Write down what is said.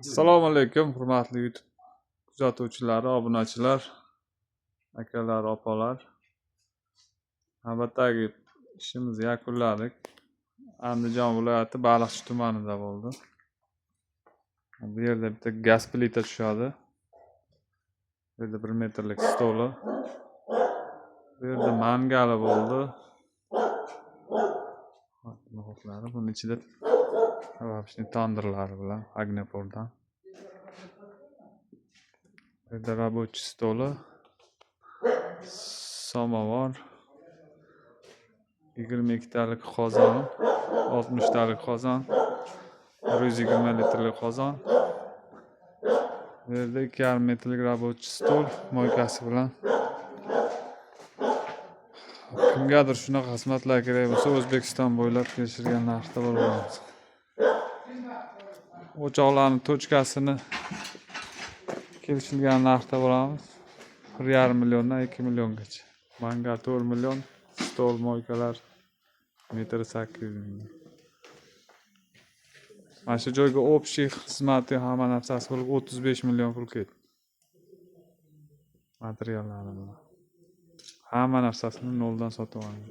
Assalomu alaykum, hurmatli YouTube kuzatuvchilari, obunachilar, akalar, opalar. Navbatdagi ishimizni yakunladik. Andijon viloyati Baliqchi tumanida bo'ldi. Bu yerda bitta gaz plita tushadi. Bu yerda 1 metrlik stoli. Bu yerda mangali bo'ldi. No'xatlari buni ichida вообще tandirlari bilan огнеупор dan. Bu yerda рабочий stoli, samovar, 22 talik qozon, 60 talik qozon, 120 litrlik qozon. Bu yerda 2,5 metrlik рабочий stol мойка si bilan. Kimgadir shunaqa xizmatlar kerak bo'lsa, O'zbekiston bo'ylab kelishilgan narxda bo'lamiz. O'choqlarni точка sini kelishilgan narxda bo'lamiz. 1,5 milliondan 2 milliongacha. Mangal 4 million, stol, мойка lar metri 800 ming. Mana shu joyga общий xizmati, hamma narsasi bo'lib 35 million pul ketdi. Materiallari bilan. Hamma narsasini noldan sotib olgan.